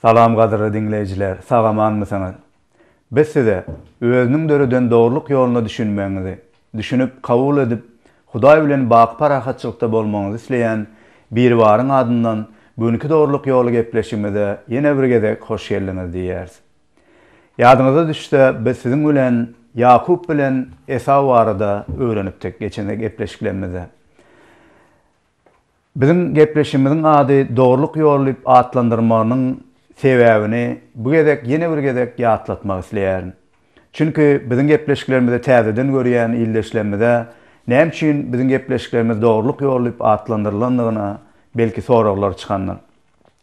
Salam gadyrly diňleýjiler, sag-amanmysyňyz? Biz size Özüniň döreden dogrulyk ýoluna düşünmegiňizi, düşünip, kabul edip, Hudaý bilen baky parahatçylykda bolmagyňyzy isleýän Biribaryň adyndan bu günki Dogrulyk ýoly gepleşigimize ýene bir gezek hoş geldiňiz diýýäris. Ýadyňyza düşse, biz siziň bilen Ýakup bilen Esaw barada öwrenipdik geçen gepleşiklerimizde. Biziň gepleşigimiziň ady Dogrulyk ýoly diýip atlandyrmagynyň sebäbini bu gezek ýene bir gezek ýatlatmak isleýärin. Çünki biziň gepleşiklerimizi täzeden görýän ildeşlerimize näme üçin biziň gepleşiklerimiz Dogrulyk ýoly diýip atlandyrylandygyna belki soraglar çykandyr.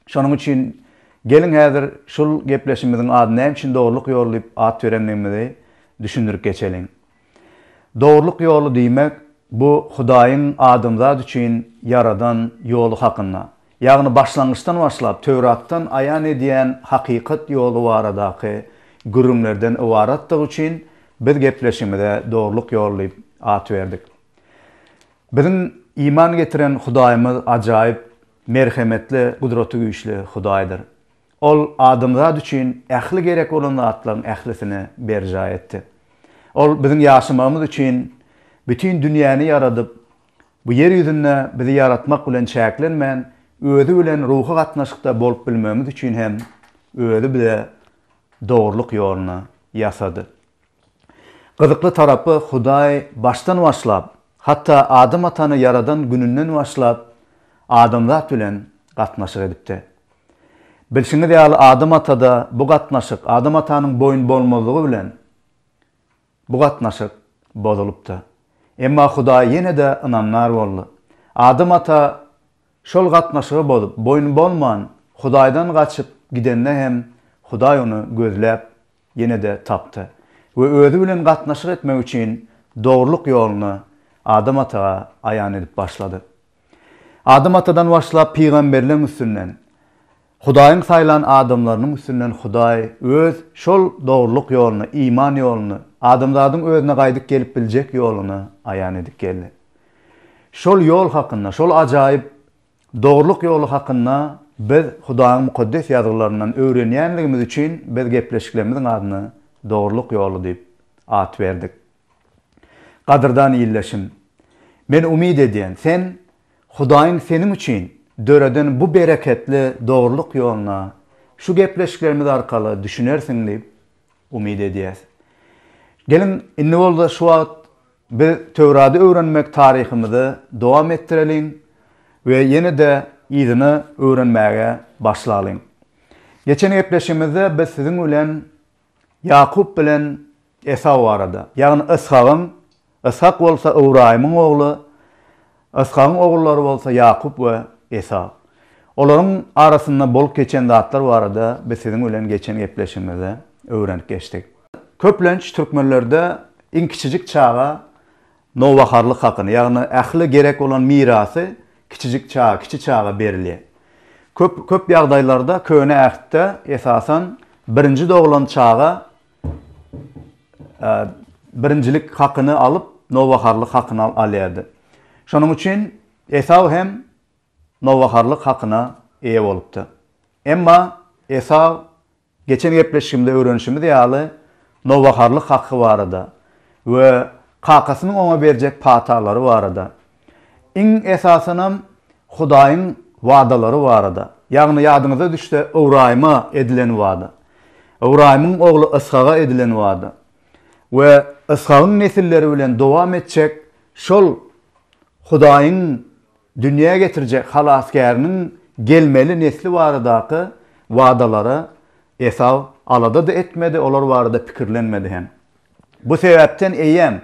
Şonuň üçin geliň häzir şul gepleşigimiziň ady näme üçin Dogrulyk ýoly diýip at berendigimizi düşündirip geçeliň. Dogrulyk ýoly diýmek, bu Hudaýyň adamzat üçin ýaradan ýoly hakynda, ýagny başlangyçdan başlap Töwratdan aýan edýän hakykat ýoly baradaky gürrüňlerden ybaratdygy üçin biz gepleşigimize Dogrulyk ýoly diýip at berdik. Biziň iman getiren Hudaýymyz ajaýyp, merhemetli, gudratygüýçli Hudaýdyr. Ol adamzat üçin ähli gerek bolan zatlaryň ählisini berjaý etdi. Ol biziň ýaşamagymyz üçin bütin dünýäni ýaradyp, bu ýer ýüzünde bizi ýaratmak bilen çäklenmän, Özi bilen ruhy gatnaşykda bolup bilmegimiz üçin hem Özi bize dogrulyk ýoluny ýasady. Gyzykly tarapy Hudaý başdan başlap, hatda Adam atany ýaradan gününden başlap adamzat bilen gatnaşyk edipdi. Bilşiňiz ýaly Adam atada bu gatnaşyk Adam atanyň boýun bolmazlygy bilen bu gatnaşyk bozulypdy. Emma Hudaý ýene-de ynamdar boldy. Adam ata şol gatnaşygy bozup, boýun bolman, Hudaýdan gaçyp gidende hem Hudaý ony gözläp ýene-de tapdy we özi bilen gatnaşyk etmek üçin dogrulyk ýoluny Adam ata aýan edip başlady. Adam atadan başlap pygamberleň üstünden, Hudaýyň saýlan adamlarynyň üstünden Hudaý Öz şol dogrulyk ýoluny, iman ýoluny, adamzadyň özüne gaýdyp gelip biljek ýoluny aýan edip geldi. Şol ýol hakynda, şol ajaýyp Dogrulyk ýoly hakynda biz Hudaýyň Mukaddes Ýazgylaryndan öwrenýänligimiz üçin biz gepleşiklerimiziň adyna Dogrulyk ýoly diýip at berdik. Gadyrdan ildeşim, men umyt edýän, sen Hudaýyň seniň üçin döreden bu bereketli dogrulyk ýoluna şu gepleşiklerimiz arkaly düşünersiň diýip umyt edýäs. Geliň, indi bolsa şu wagt Biz Töwrady öwrenmek taryhymyzy dowam etdireliň we ýene-de yzyny öwrenmäge başlalyň. Geçen gepleşigimizde biz siziň bilen Ýakup bilen Esaw barada, ýagny Yshagyň, Yshak bolsa Ybraýymyň ogly, Yshagyň ogullary bolsa Ýakup we Esaw. Olaryň arasynda bolup geçen zatlar barada biz siziň bilen geçen gepleşigimizde öwrenip geçdik. Köplenç türkmenlerde iň kiçijik çaga nowbaharlyk hakyny, ýagny ähli gerek bolan mirasy kiçijik çaga, kiçi çaga berilýär. Köp köp ýagdaýlarda Köne Ähtde esasan birinji doglan çaga birinjilik hakyny alyp, nowbaharlyk hakyny alýardy. Şonuň üçin Esaw hem nowbaharlyk hakyna eýe bolupdy. Emma Esaw Geçen gepleşigimde öwrenişimiz ýaly, nowbaharlyk haky barada we kakasynyň oňa berjek patalary barada, iň esasanam Hudaýyň wadalary barada, ýagny ýadyňyza düşse Ybraýyma edilen wada, Ybraýymyň ogly Yshaga edilen wada we Yshagyň nesilleri bilen dowam etjek şol Hudaýyň dünýä getirjek Halasgäriniň gelmeli nesli baradaky wadalara Esaw alada-da etmedi, olar barada pikirlenmedi hem. Bu sebäpden eýýäm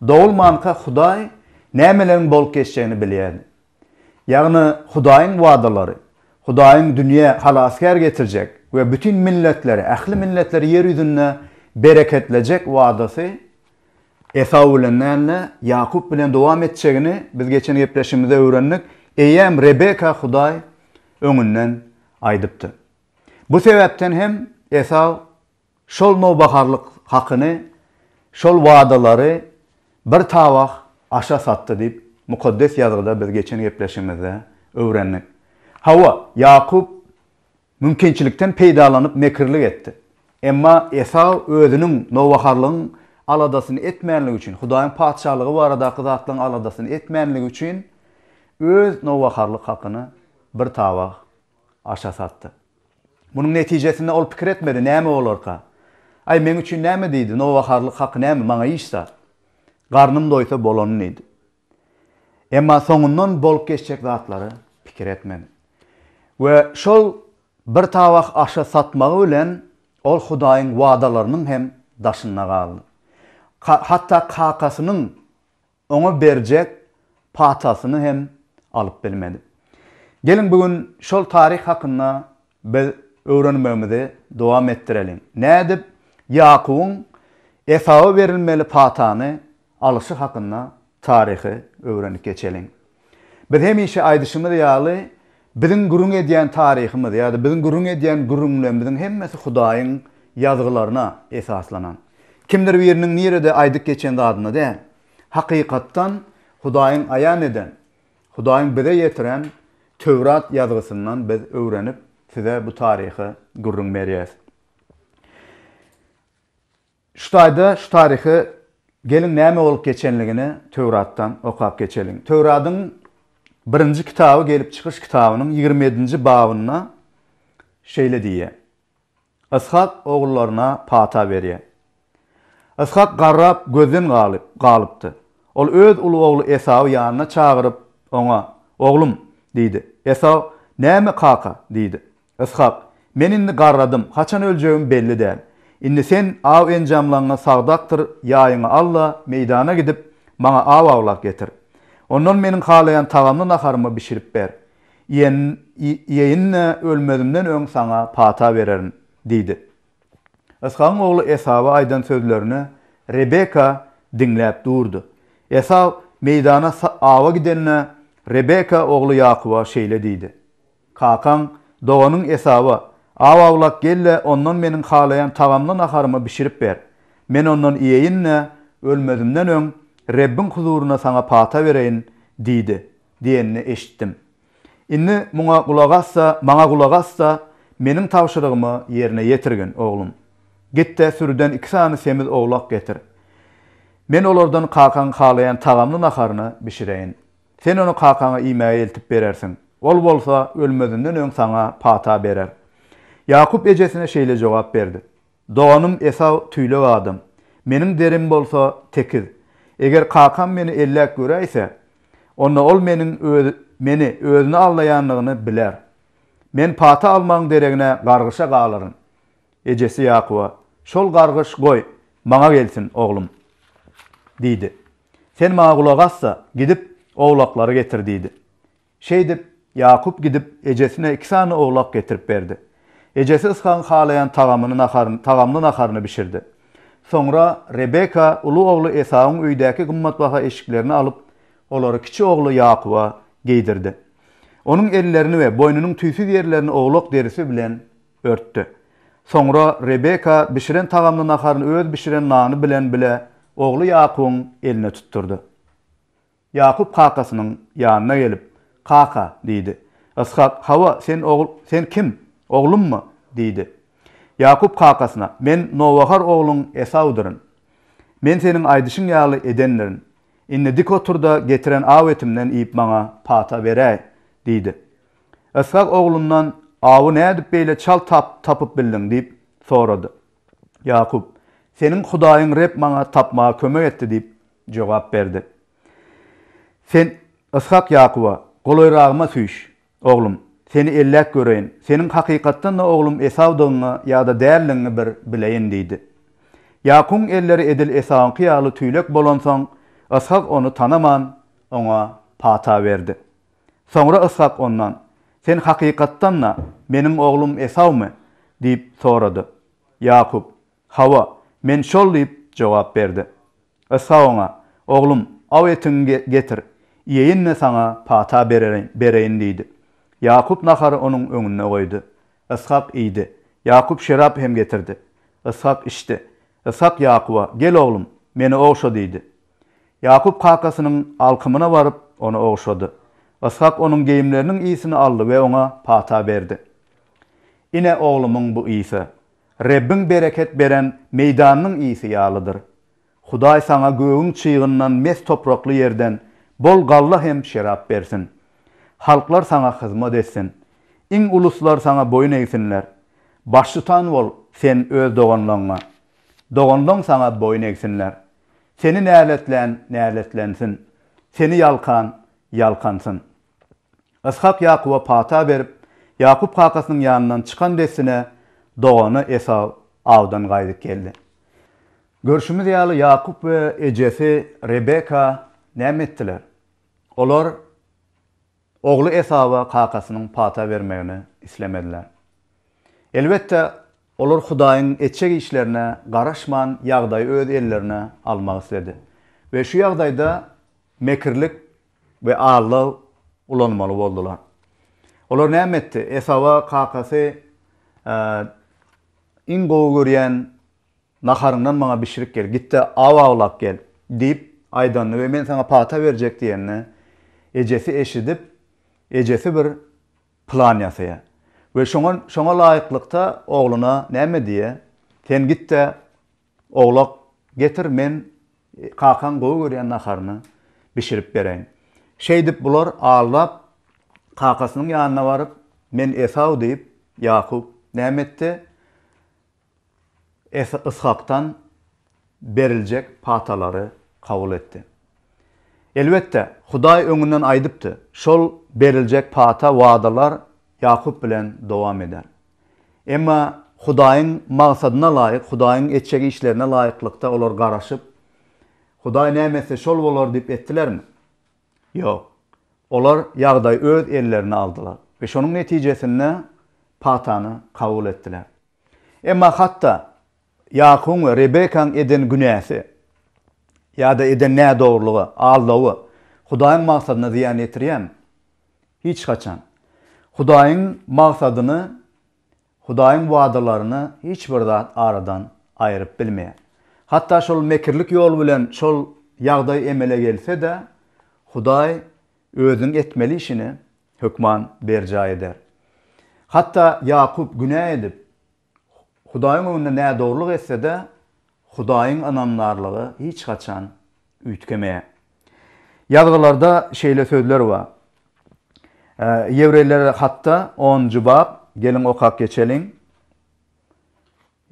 dogulmanka Hudaý nämeleriň bolup geçjegini bilýärdi. Ýagny Hudaýyň wadalary, Hudaýyň dünýä Halasgär getirjek we bütin milletleri, ähli milletleri ýer ýüzünde bereketlejek wadasy Esaw bilen däl-de, Ýakup bilen dowam etjegini biz geçen gepleşigimizde öwrendik. Eýýäm Rebeka Hudaý öňünden aýdypdy. Bu sebäpden hem Esaw şol nowbaharlyk hakyny, şol wadalary bir tabak aşa satdy diýip, Mukaddes Ýazgyda biz geçen gepleşigimizde öwrendik. Hawa, Ýakup. mümkinçilikden peýdalanyp mekirlik etdi. Emma Esaw özüniň nowbaharlygyň aladasyny etmänligi üçin, Hudaýyň Patyşalygy baradaky zatlaryň aladasyny etmänligi üçin öz nowbaharlyk hakyny bir tabak aşa satdy. Munuň netijesinde ol pikir etmedi, näme bolarka? Aý, meň üçin näme diýdi, nowbaharlyk haky näme, maňa hiç zat. Garnym doýsa bolany diýdi. Emma soňundan bolup geçjek zatlary pikir etmedi. We şol bir tabak aşa satmagy bilen ol Hudaýyň wadalarynyň hem daşynda galdy. Hatda kakasynyň oňa berjek patasyny hem alyp bilmedi. Geliň bu gün şol taryh hakynda biz öwrenmegimizi dowam etdireliň. Nädip Ýakubyň Esawa berilmeli patany alyşy hakynda taryhy öwrenip geçeliň. Biz hemişe aýdyşymyz ýaly, biziň gürrüň edýän taryhymyz ýa-da biziň gürrüň edýän gürrüňlerimiziň hemmesi Hudaýyň ýazgylaryna esaslanan. Kimdir biriniň nirede aýdyp geçen zadyna däl. Hakykatdan Hudaýyň aýan eden, Hudaýyň bize ýetiren Töwrat ýazgysyndan biz öwrenip, size bu taryhy gürrüň berýäs. Şu taýda şu taryhy geliň näme bolup geçenligini Töwratdan okap geçeliň. Töwradyň birinji kitaby Gelip çykyş kitabynyň 27-nji babynda şeýle diýýär. Yshak ogullaryna pata berýär. Yshak garrap gözden galyp galypdy. Ol öz uly ogly Esawy ýanyna çagyryp, oňa, Oglum! diýdi. Esaw, Näme, kaka? diýdi. Yshak, Men indi garradym, haçan öljegim belli däl. Indi sen aw enjamlaňňy sagdakdyr ýaýyňy al-da, meýdana gidip, maňa aw awlap getir. Ondan meniň halaýan tagamly naharymy bişirip ber. Iýen, iýeýin-de, ölmezimden öň saňa pata bererin, diýdi. Yshagyň ogly Esawa aýdan sözlerini Rebeka diňläp durdy. Esaw meýdana awa gidende, Rebeka ogly Ýakuba şeýle diýdi. Kakaň, doganyň Esawa, Aw awlap gel-de, ondan meniň halaýan tagamly naharymy bişirip ber. Men ondan iýeýin-de, ölmezimden öň, Rebbiň huzurynda saňa pata bereýin diýdi diýenini eşitdim. Indi muňa gulak as-da, maňa gulak as-da, meniň tabşyrygymy ýerine ýetirgin, oglum. Git-de, sürüden iki sany semiz owlak getir. Men olardan kakaň halaýan tagamly naharyny bişireýin. Sen ony kakaňa iýmäge eltip berersiň. Ol bolsa ölmezinden öň saňa pata berer. Ýakup ejesine şeýle jogap berdi, Doganym Esaw tüýlek adam. Meniň derim bolsa tekiz. Eger kakam meni elläp göräýse, onda ol meniň öz meni özüni aldaýandygyny biler. Men pata almagyň deregine gargyşa galaryn. Ejesi Ýakuba, Şol gargyş, goý, maňa gelsin, oglum! diýdi. Sen maňa gulak as-da, gidip, owlaklary getir diýdi. Şeýdip, Ýakup gidip, ejesine iki sany owlak getirip berdi. Ejesi Yshagyň halaýan tagamyny naharyny, tagamly naharyny bişirdi. Soňra Rebeka uly ogly Esawyň öýdäki gymmatbaha eşiklerini alyp, olary kiçi ogly Ýakuba geýdirdi. Onuň ellerini we boýnunyň tüýsüz ýerlerini owlak derisi bilen örtdi. Soňra Rebeka bişiren tagamly naharyny öz bişiren nany bilen bile ogly Ýakubyň eline tutdurdy. Ýakup kakasynyň ýanyna gelip, Kaka! diýdi. Yshak, Hawa, sen ogul, sen kim? Oglummy? diýdi. Ýakup kakasyna, Men nowbahar ogluň Esawdyryn. Men seniň aýdyşyň ýaly edendirin. Indi dik otur-da, getiren aw etimden iýip maňa pata beräý! diýdi. Yshak oglundan, Awy nädip beýle çalt tapyp bildiň? diýip sorady. Ýakup, Seniň Hudaýyň Reb maňa tapmaga kömek etdi diýip jogap berdi. Sen, Yshak Ýakuba, Golaýragyma süýş, oglum, seni elläp göreýin, seniň hakykatdan-da oglum Esawdygyňy ýa-da däldigiňi bir bileýin diýdi. Ýakubyň elleri edil Esawyňky ýaly tüýlek bolansoň, Yshak ony tanaman, oňa pata berdi. Soňra Yshak ondan, Sen hakykatdan-da, meniň oglum Esawmy? diýip sorady. Ýakup, Hawa, men şol diýip jogap berdi. Yshak oňa, Oglum, aw etiňi getir, iýeýin-de saňa pata bereýin diýdi. Ýakup nahary onuň öňünde goýdy. Yshak iýdi. Ýakup şerap hem getirdi. Yshak içdi. Yshak Ýakuba, Gel, oglum, meni ogşa diýdi. Ýakup kakasynyň alkymyna baryp, ony ogşady. Yshak onuň geýimleriniň ysyny aldy we oňa pata berdi. Ine oglumyň bu ysy, Rebbiň bereket beren meýdanynyň ysy ýalydyr. Hudaý saňa gögüň çygyndan mes toprakly ýerden bol galla hem şerap bersin. Halklar saňa hyzmat etsin. Iň uluslar saňa boýun egsinler. Baştutan bol sen öz doganlaňňa. Doganlaň saňa boýun egsinler. Seni näletlän näletlensin. Seni ýalkan ýalkansyn. Yshak Ýakuba pata berip, Ýakup kakasynyň ýanyndan çykan dessine dogany Esaw awdan gaýdyp geldi. Görşümiz ýaly, Ýakup we ejesi Rebeka näme etdiler? Olar ogly Esawa kakasynyň pata bermegini islemediler. Elbetde, olar Hudaýyň etjek işlerine garaşman ýagdaýy öz ellerine almak isledi we şu ýagdaýda mekirlik we aldaw ulanmaly boldular. Olar näme etdi? Esawa kakasy iň gowy görýän naharyňdan maňa bişirip gel, git-de aw awlap gel diýip aýdanyny we men saňa pata berjek diýenini ejesi eşidip, ejesi bir plan ýasaýar. We şoňa şoňa laýyklykda ogluna näme diýýär? Sen git-de Owlak getir men kakaň gowy görýän naharyny bişirip bereýin. Şeýdip bular aldap kakasynyň ýanyna baryp men Esaw diýip Ýakup näme etdi? Yshakdan beriljek patalary kabul etdi. Elbetde Hudaý öňünden aýdypdy şol beriljek pata wadalar Ýakup bilen dowam eder. Emma Hudaýyň maksadyna laýyk, Hudaýyň etjek işlerine laýyklykda olar garaşyp, Hudaý näme etse şol bolar diýip etdilermi? Ýok. Olar ýagdaýy öz ellerine aldylar we şonuň netijesinde patany kabul etdiler. Emma hatda Ýakubyň we Rebekaň eden günäsi ýa-da eden nädogrulygy, aldawy Hudaýyň maksadyna zyýan ýetirýärmi? Hiç haçan. Hudaýyň maksadyny, Hudaýyň wadalaryny hiç bir zat aradan aýryp bilmeýär. Hatda şol mekirlik ýol bilen şol ýagdaý emele gelse-de, Hudaý Özüniň etmeli işini hökman berjaý eder. Hatda Ýakup günä edip, Hudaýyň öňünde nädogrulyk etse-de, Hudaýyň ynamdarlygy hiç haçan üýtgemeýär. Ýazgylarda şeýle sözler bar. Ýewreýlere hatda onunjy bap, geliň okap geçeliň.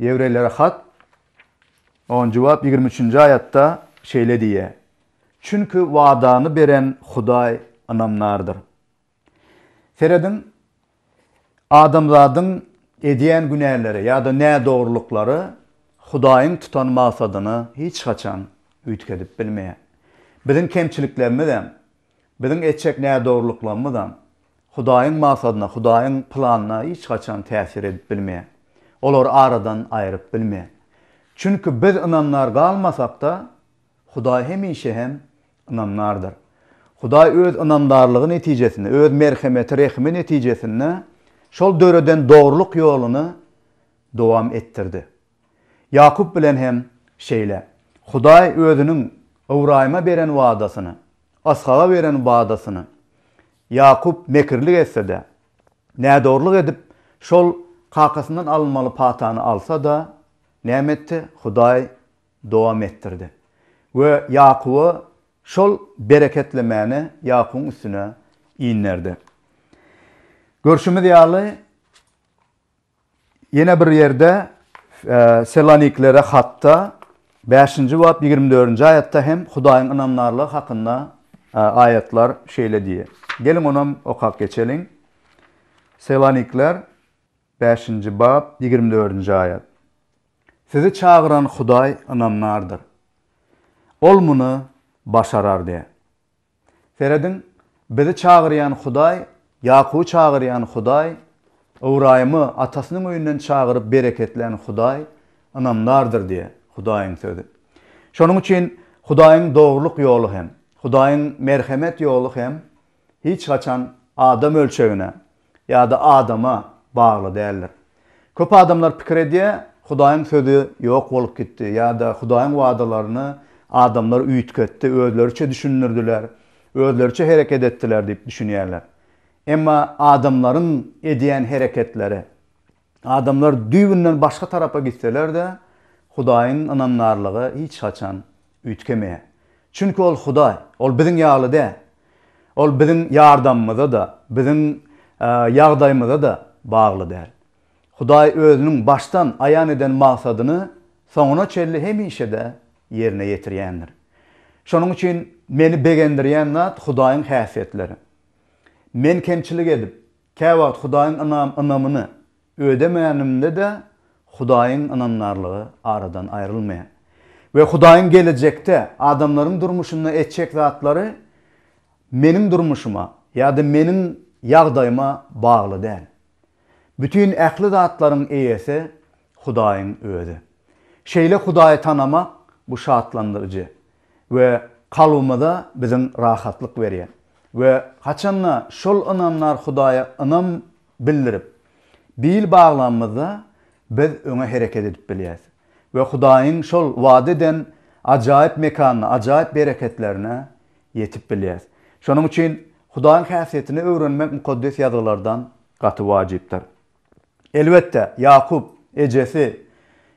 Ýewreýlere hat, onunjy bap, 23-nji aýatda şeýle diýýär, Çünki wadany beren Hudaý ynamdardyr. Serediň, adamzadyň edýän günäleri ýa-da nädogrulyklary Hudaýyň tutan maksadyny hiç haçan üýtgedip bilmeýär. Biziň kemçiliklerimizem, biziň etjek nädogrulyklarymyzam Hudaýyň maksadyna, Hudaýyň planyna hiç haçan täsir edip bilmeýär. Olary aradan aýryp bilmeýär. Çünki biz ynamdar galmasak-da, Hudaý hemişe hem ynamdardyr. Hudaý öz ynamdarlygy netijesinde, öz merhemeti, rehimi netijesinde şol döreden dogrulyk ýoluny dowam etdirdi. Ýakup bilen hem şeýle. Hudaý özüniň Ybraýyma beren wadasyny, Yshaga beren wadasyny Ýakup mekirlik etse-de, nädogrulyk edip, şol kakasyndan alynmaly patany alsa-da, näme etdi? Hudaý dowam etdirdi we Ýakuba şol bereketlemäni Ýakubyň üstüne inderdi. Görşümiz ýaly, ýene bir ýerde Selaniklere hatda bäşinji bap 24-nji aýatda hem Hudaýyň ynamdarlygy hakynda aýatlar şeýle diýýär. Geliň onam okap geçeliň. Selanikler bäşinji bap 24-nji aýat. Sizi çagyran Hudaý ynamdardyr. Ol muny başarar diýýär. Serediň, bizi çagyrýan Hudaý, Ýakuby çagyrýan Hudaý, Ybraýymy atasynyň öýünden çagyryp bereketlän Hudaý ynamdardyr diýýär Hudaýyň sözi. Şonuň üçin Hudaýyň dogrulyk ýoly hem, Hudaýyň merhemet ýoly hem hiç haçan adam ölçegine, ýa-da adama bagly däldir. Köp adamlar pikir edýär, Hudaýyň sözi ýok bolup gitdi ýa-da Hudaýyň wadalaryny adamlar üýtgetdi, özleriçe düşündirdiler, özleriçe hereket etdiler diýip düşünýärler. Emma adamlaryň edýän hereketleri. Adamlar düýbünden başga tarapa gitseler-de, Hudaýyň ynamdarlygy hiç haçan üýtgemeýär. Çünki Ol Hudaý. Ol biziň ýaly däl. Ol biziň ýardamymyza-da, biziň ýagdaýymyza-da bagly däl. Hudaý Özüniň başdan aýan eden maksadyny soňuna çenli hemişe-de ýerine ýetirýändir. Şonuň üçin meni begendirýän zat Hudaýyň häsiýetleri. Men kemçilik edip, käwagt Hudaýyň ynamyny ödemänimde-de Hudaýyň ynamdarlygy aradan aýrylmaýar. We Hudaýyň gelejekde adamlaryň durmuşynda etjek zatlary meniň durmuşyma ýa-da meniň ýagdaýyma bagly däl. Bütin ähli zatlaryň eýesi Hudaýyň özi. Şeýle Hudaýy tanamak bu şatlandyryjy we kalbymyza biziň rahatlyk berýär. We haçanda şol ynamdar Hudaýa ynam bildirip, bil baglanymyzda biz öňe hereket edip bilýäris we Hudaýyň şol wada eden ajaýyp mekanyna, ajaýyp bereketlerine ýetip bilýäris. Şonuň üçin Hudaýyň häsiýetini öwrenmek Mukaddes Ýazgylardan gaty wajypdyr. Elbetde, Ýakup, ejesi,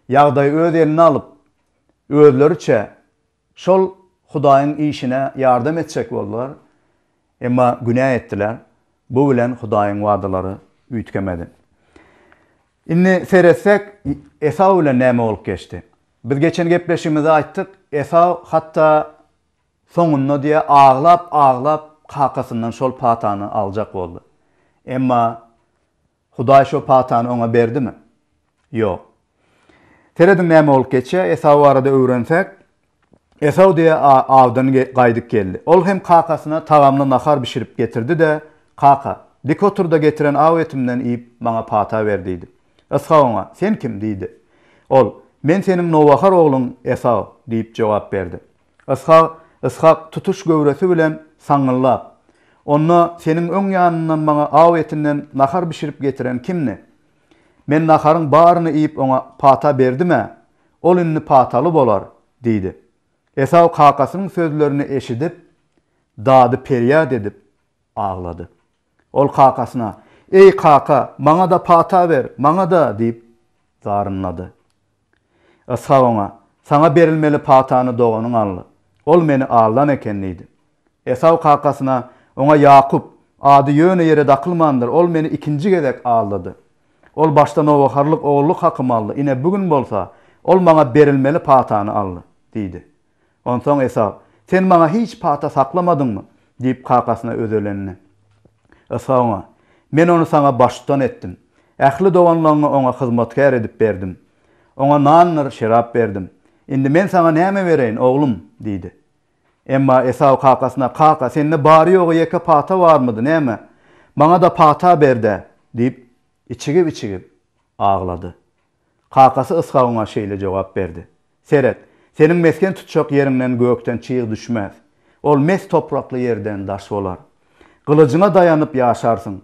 ýagdaýy öz eline alyp, özleriçe şol Hudaýyň işine ýardam etjek boldular, emma günä etdiler, bu bilen Hudaýyň wadalary üýtgemedi. Indi seretsek, Esaw bilen näme bolup geçdi? Biz geçen gepleşigimizde aýtdyk, Esaw hatda Soňunda diýýär, aglap-aglap kakasyndan şol patany aljak boldy. Emma Hudaý şo patany oňa berdimi? Ýok. Serediň näme bolup geçýär, Esaw barada öwrensek, Esaw diýýär, awdan gaýdyp geldi. Ol hem kakasyna tagamly nahar bişirip getirdi-de, Kaka, dik otur-da getiren aw etimden iýip, maňa pata ber diýdi. Yshak oňa, Sen kim? diýdi. Ol, Men seniň nowbahar ogluň Esaw diýip jogap berdi. Yshak, Yshak tutuş göwresi bilen saňňyldap, Onda seniň öň ýanyndan maňa aw etinden nahar bişirip getiren kimdi? Men naharyň baryny iýip oňa pata berdim-ä, ol indi pataly bolar diýdi. Esaw kakasynyň sözlerini eşidip, dady-perýat edip aglady. Ol kakasyna, Eý, kaka, maňa-da pata ber, maňa-da! diýip zarynlady. Yshak oňa, Saňa berilmeli patany doganyň aldy. Ol meni aldan eken diýdi. Esaw kakasyna, Oňa Ýakup ady ýöne ýere dakylmandyr, ol meni ikinji gezek aldady. Ol başda nowbaharlyk ogullyk hakymy aldy, ine bu gün bolsa, ol maňa berilmeli patany aldy diýdi. Onsoň Esaw, Sen maňa hiç pata saklamadyňmy? diýip kakasyna özelendi. Yshak oňa, Men ony saňa baştutan etdim. Ähli doganlaryňy oňa hyzmatkär edip berdim. Oňa nandyr şerap berdim. Indi men saňa näme bereýin, oglum? diýdi. Emma Esaw kakasyna, Kaka, sende bary-ýogy ýeke pata barmydy, näme? Maňa-da pata ber-dä! diýip, içigip-içigip aglady. Kakasy Yshak oňa şeýle jogap berdi, Seret, seniň mesgen tutjak ýeriňden gökden çyg düşmez. Ol mes toprakly ýerden daş bolar. Gylyjyňa daýanyp ýaşarsyň,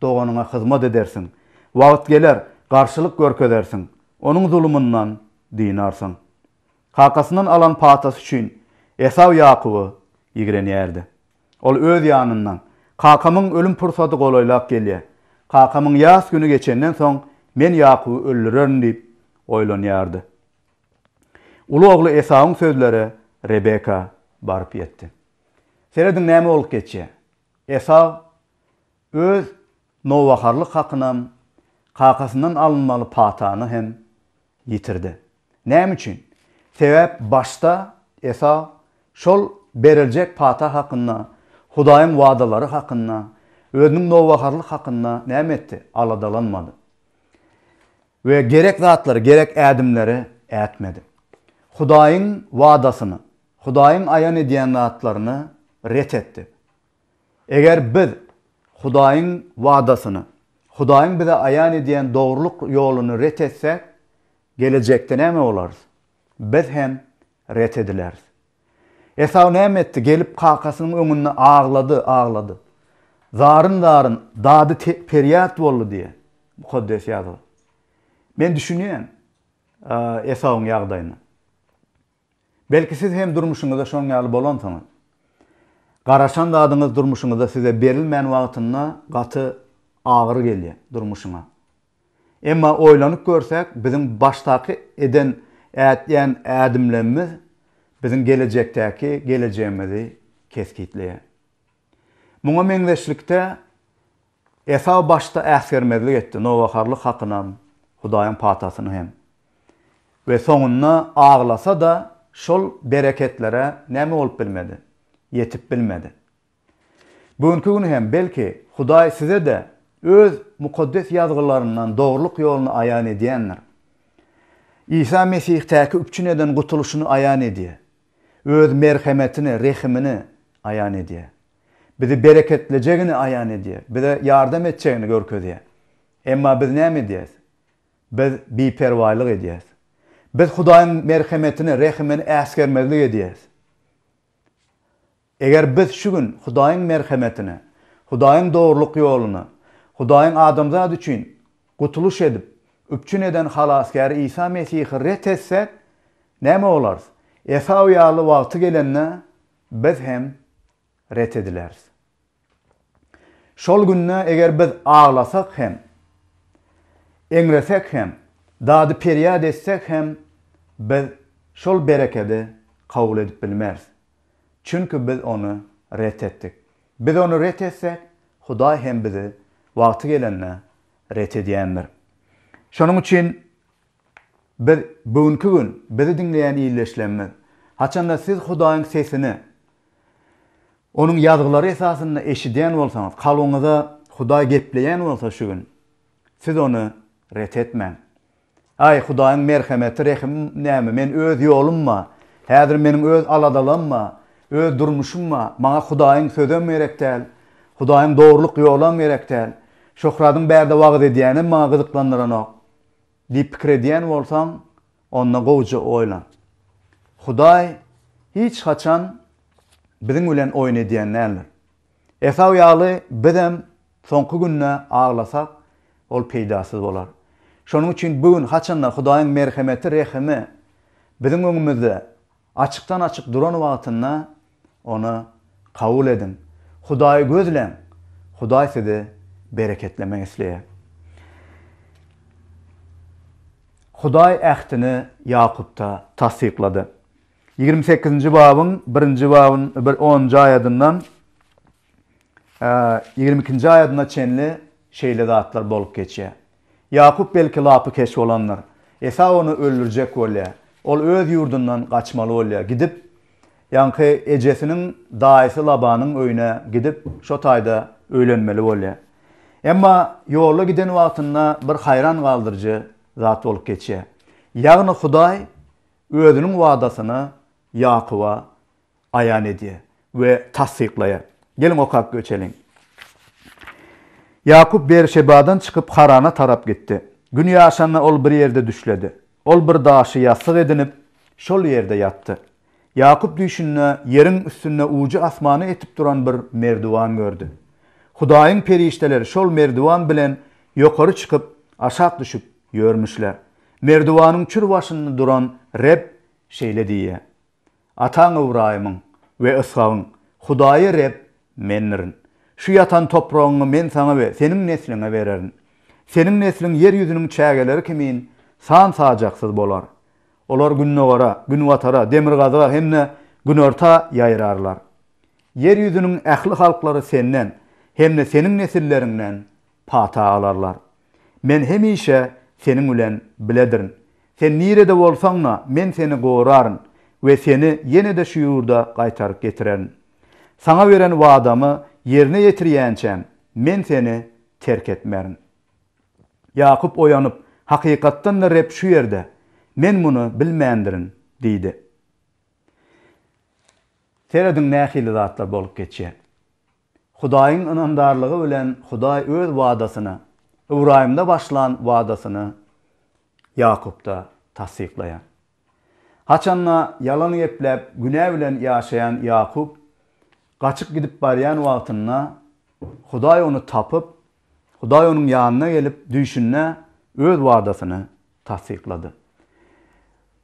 doganyňa hyzmat edersiň. Wagt geler, garşylyk görkezersiň, onuň zulumyndan dynarsyň. Kakasyndan alan patasy üçin Esaw Ýakuby ýigrenýärdi. Ol öz ýanyndan, Kakamyň ölüm pursady golaýlap gelýär. Kakamyň ýas güni geçenden soň, men Ýakuby öldürerin diýip oýlanýardy. Uly ogly Esawyň sözleri Rebeka baryp ýetdi. Serediň näme bolup geçýär. Esaw öz nowbaharlyk hakynam, kakasyndan alynmaly patany hem ýitirdi. Näme üçin? Sebäp başda Esaw şol beriljek pata hakynda, Hudaýyň wadalary hakynda, özüniň nowbaharlyk hakynda näme etdi? Aladalanmady. We gerek zatlary, gerek ädimleri ätmedi. Hudaýyň wadasyny, Hudaýyň aýan edýän zatlaryny ret etdi. Eger biz Hudaýyň wadasyny, Hudaýyň bize aýan edýän dogrulyk ýoluny ret etsek, gelejekde näme bolarys? Biz hem ret edileris. Esaw näme etdi? Gelip kakasynyň öňünde aglady, aglady. Zaryn-zaryn, dady perýat boldy diýýär Mukaddes Ýazgy. Men düşünýän Esawyň ýagdaýyna. Belki siz hem durmuşyňyzda şonuň ýaly bolansyňyz. Garaşan zadyňyz durmuşyňyzda size berilmän wagtynda gaty agyr gelýär durmuşyňa. Emma oýlanyp görsek, biziň başdaky eden, ätýän ädimlerimiz biziň gelejekdäki gelejegimizi kesgitleýär. Muňa meňzeşlikde, Esaw başda äsgermezlik etdi, nowbaharlyk hakynam, Hudaýyň patasyny hem. We soňunda aglasa-da, şol bereketlere näme bolup bilmedi? Ýetip bilmedi. Bu günki gün hem, belki, Hudaý size-de Öz Mukaddes Ýazgylaryndan dogrulyk ýoluny aýan edýändir. Isa Mesihdäki üpjün eden gutulyşyny aýan edýär. Öz merhemetini, rehimini aýan edýär. Bizi bereketlejegini aýan edýär. Bize ýardam etjegini görkezýär. Emma biz näme edýäris? Biz biperwaýlyk edýäris. Biz Hudaýyň merhemetini, rehimini äsgermezlik edýäris. Eger biz şu gün Hudaýyň merhemetini, Hudaýyň dogrulyk ýoluny, Hudaýyň adamzat üçin gutulyş edip, üpjün eden Halasgäri Isa Mesihi ret etsek, näme bolarys? Esaw ýaly wagty gelende biz hem ret edileris. Şol günde eger biz aglasak hem, eňresek hem, dady-perýat etsek hem, biz şol berekedi kabul edip bilmeris. Çünki biz ony ret etdik. Biz ony ret etsek, Hudaý hem bizi wagty gelende ret edýändir. Şonuň üçin biz bu günki gün bizi diňleýän ildeşlerimiz, haçanda siz Hudaýyň sesini Onuň ýazgylary esasynda eşidýän bolsaňyz, kalbyňyza Hudaý gepleýän bolsa şu gün, siz ony ret etmäň. Aý, Hudaýyň merhemeti, rehimi näme? Men öz ýolum bar. Häzir meniň öz aladalam bar, öz durmuşym bar. Maňa Hudaýyň sözem gerek däl, Hudaýyň dogrulyk ýolam gerek däl. Şöhradyň bärde wagyz edýänem maňa gyzyklandyranok diýip pikir edýän bolsaň, onda gowuja oýlan. Hudaý hiç haçan biziň bilen oýun edýän däldir. Esaw ýaly bizem soňky günde aglasak, ol peýdasyz bolar. Şonuň üçin bu gün haçanda Hudaýyň merhemeti, rehimi biziň öňümizde açykdan-açyk duran wagtynda ony kabul ediň. Hudaýy gözläň, Hudaý sizi bereketlemek isleýär. Hudaý ähtini Ýakupda tassyklady. 28-nji babyň birinji babyn bir onunjy aýadyndan 22-nji aýadyna çenli şeýle zatlar bolup geçýär. Ýakup belki lapykeç bolandyr. Esaw ony öldürjek bolýar. Ol öz ýurdundan gaçmaly bolýar. Gidip, ýaňky ejesiniň daýysy Labanyň öýüne gidip, şo taýda öýlenmeli bolýar. Emma ýolda giden wagtynda bir haýran galdyryjy zat bolup geçýär. Ýagny Hudaý Özüniň wadasyny Ýakuba aýan edýär we tassyklaýar. Geliň okap geçeliň. Ýakup Berşebadan çykyp Harana tarap gitdi. Gün ýaşanda ol bir ýerde düşledi. Ol bir daşy ýassyk edinip, şol ýerde ýatdy. Ýakup düýşünde ýeriň üstünde ujy asmana ýetip duran bir merdiwan gördi. Hudaýyň perişdeleri şol merdiwan bilen ýokary çykyp, aşak düşüp ýörmüşler. Merdiwanyň çür başynda duran Reb şeýle diýýär, Ataň Ybraýymyň we Yshagyň Hudaýy Reb Mendirin. Şu ýatan topragyňy Men saňa we seniň nesliňe bererin. Seniň nesliň ýer ýüzüniň çägeleri kimin san-sajaksyz bolar. Olar gündogara, günbatara, demirgazyga hem-de günorta ýaýrarlar. Ýer ýüzüniň ähli halklary senden hem-de seniň nesilleriňden pata alarlar. Men hemişe seniň bilen biledirin. Sen nirede bolsaň-da, men seni goraryn we seni ýene-de şu ýurda gaýtaryp getirerin. Saňa beren wadamy ýerine ýetirýänçäm, men seni terk etmerin. Ýakup oýanyp, Hakykatdan-da Reb şu ýerde, men muny bilmändirin diýdi. Serediň nähili zatlar bolup geçýär. Hudaýyň ynamdarlygy bilen Hudaý öz wadasyny, Ybraýymda başlan wadasyny Ýakupda tassyklaýar. Haçanda ýalan gepläp günä bilen ýaşaýan Ýakup gaçyp gidip barýan wagtynda Hudaý ony tapyp, Hudaý onuň ýanyna gelip düýşünde öz wadasyny tassyklady.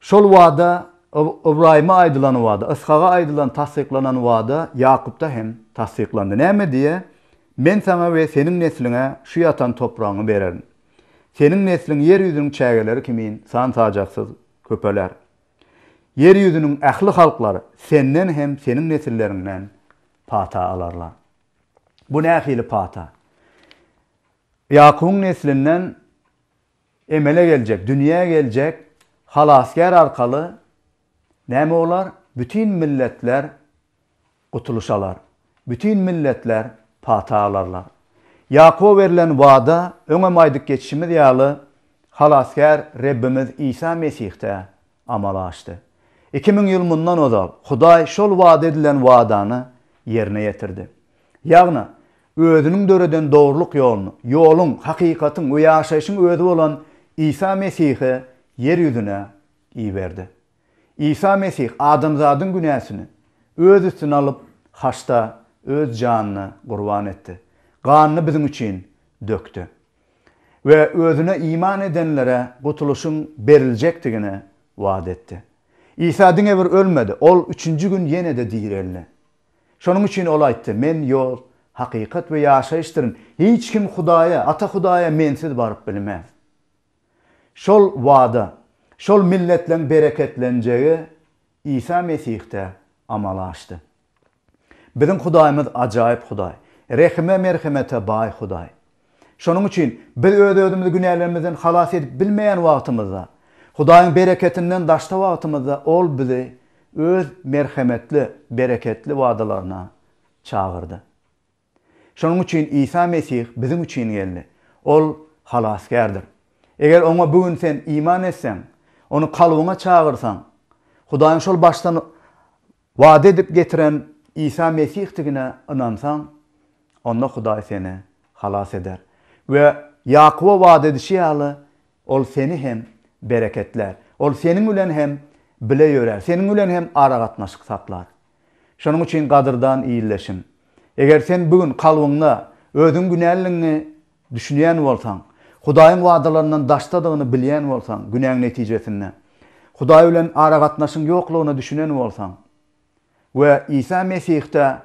Şol wada, Ybraýyma aýdylan wada, Yshaga aýdylan, tassyklanan wada Ýakupda hem tassyklandy. Näme diýýär? Men saňa we seniň nesliňe şu ýatan topragyňy bererin. Seniň nesliň ýer ýüzüniň çägeleri kimin san-sajaksyz köpeler. Ýer ýüzüniň ähli halklary senden hem seniň nesilleriňden pata alarlar. Bu nähili pata? Ýakubyň neslinden emele geljek, dünýä geljek Halasgär arkaly näme bolar? Bütin milletler gutulyş alar. Bütin milletler pata alarlar. Ýakuba berlen wada, öňem aýdyp geçişimiz ýaly, Halasgär Rebbimiz Isa Mesihde amala aşdy. 2000 ýyl mundan ozal Hudaý şol wada edilen wadany ýerine ýetirdi. Ýagny, Özüniň döreden dogrulyk ýoluny, ýoluň, hakykatyň we ýaşaýşyň özi bolan Isa Mesihi ýer ýüzüne iberdi. Isa Mesih adamzadyň günäsini Öz üstüne alyp, haçda Öz janyny gurban etdi. Ganyny biziň üçin dökdi. We Özüne iman edenlere gutulyşyň beriljekdigini wada etdi. Isa diňe bir ölmedi, Ol üçünji gün ýene-de direldi. Şonuň üçin Ol aýtdy, Men ýol, hakykat we ýaşaýyşdyryn, hiç kim Hudaýa, Ata Hudaýa Mensiz baryp bilmez. Şol wada, şol milletleň bereketlenjegi Isa Mesihde amala aşdy. Biziň Hudaýymyz ajaýyp Hudaý, rehime-merhemete baý Hudaý. Şonuň üçin biz öz-özümizi günälerimizden halas edip bilmeýän wagtymyzda, Hudaýyň bereketinden daşda wagtymyzda Ol bizi Öz merhemetli, bereketli wadalaryna çagyrdy. Şonuň üçin Isa Mesih biziň üçin geldi. Ol Halasgärdir. Eger Oňa bu gün sen iman etseň, Ony kalbyňa çagyrsaň, Hudaýyň şol başdan wada edip getiren Isa Mesihdigine ynansaň, onda Hudaý seni halas eder. We Ýakuba wada edişi ýaly, Ol seni hem bereketlär. Ol seniň bilen hem bile ýörär, seniň bilen hem aragatnaşyk saklar. Şonuň üçin gadyrdan ildeşim, eger sen bu gün kalbyňda özüň günälidigiňi düşünýän bolsaň, Hudaýyň wadalaryndan daşdadygyny bilýän bolsaň, günäň netijesinde Hudaý bilen aragatnaşyň ýoklugyna düşünen bolsaň we Isa Mesihde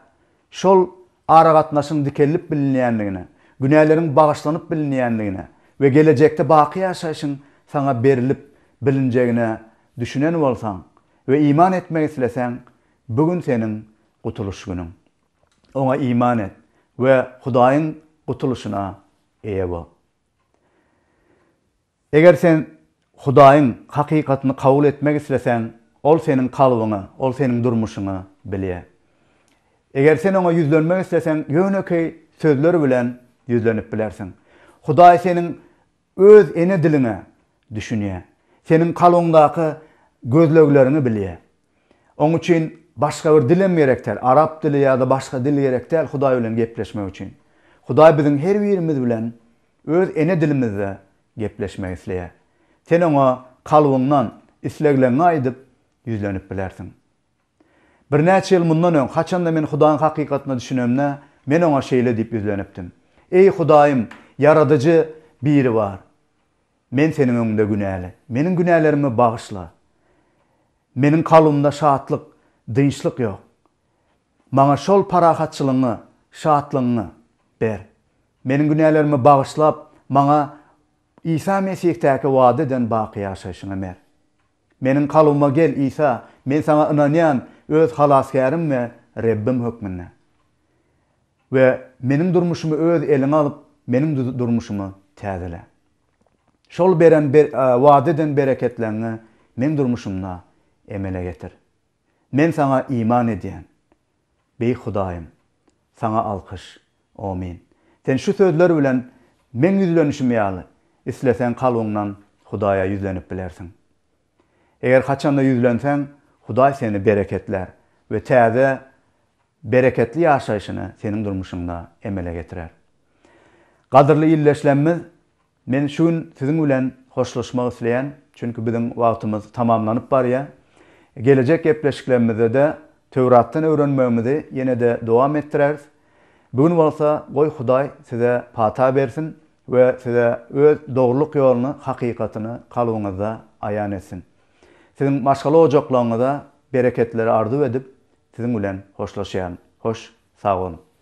şol aragatnaşyň dikeldip bilinýändigine, günäleriň bagyşlanyp bilinýändigine we gelejekde baky ýaşaýşyň saňa berlip bilinjegine düşünen bolsaň we iman etmek isleseň, bu gün seniň gutulyş günüň. Oňa iman et we Hudaýyň gutulyşyna eýe bol. Eger sen Hudaýyň hakykatyny kabul etmek isleseň, Ol seniň kalbyňy, Ol seniň durmuşyňy bilýär. Eger sen Oňa ýüzlenmek isleseň, ýönekeý sözler bilen ýüzlenip bilersiň. Hudaý seniň öz ene diliňe düşünýär. Seniň kalbyňdaky gözlegleriňi bilýär. Oň üçin başga bir dilem gerek däl, arap dili ýa-da başga dil gerek däl Hudaý bilen gepleşmek üçin. Hudaý biziň her birimiz bilen öz ene dilimizde gepleşmek isleýär. Sen oňa kalbyňdan islegleriňi aýdyp ýüzlenip bilersiň. Birnäçe ýyl mundan öň, haçanda men Hudaýyň hakykatyna düşünemde, men oňa şeýle diýip ýüzlenipdim, Eý, Hudaýym, Ýaradyjy Biri bar. Men Seniň öňüňde günäli. Meniň günälerimi bagyşla. Meniň kalbymda şatlyk, dynçlyk ýok. Maňa şol parahatçylygyňy, şatlygyňy ber. Meniň günälerimi bagyşlap, maňa Isa Mesihdäki wada eden baky ýaşaýşyňy ber. Meniň kalbyma gel, Isa, men Saňa ynanýan, öz Halasgärim we Rebbim hökmünde. We meniň durmuşymy öz eliňe alyp, meniň durmuşymy täzele. Şol beren wada eden bereketleriňi meň durmuşymda emele getir. Men Saňa iman edýän. Beýik Hudaýym, Saňa alkyş. Omyn. Sen şu sözler bilen meň ýüzlenişim ýaly, isleseň kalbyňdan Hudaýa ýüzlenip bilersiň. Eger haçanda ýüzlenseň, Hudaý seni bereketlär we täze bereketli ýaşaýşyny seniň durmuşyňda emele getirer. Gadyrly ildeşlemmiz, Men şu gün siziň bilen hoşlaşmak isleýän, çünki biziň wagtymyz tamamlanyp barýar. Gelejek gepleşiklerimizde-de Töwratdan öwrenmegimizi ýene-de dowam etdireris. Bu gün bolsa goý Hudaý size pata bersin we size öz dogrulyk ýoluny, hakykatyny kalbyňyzda aýan etsin. Siziň maşgala ojaklaryňyza bereketleri arzuw edip, siziň bilen hoşlaşýaryn. Hoş sag boluň.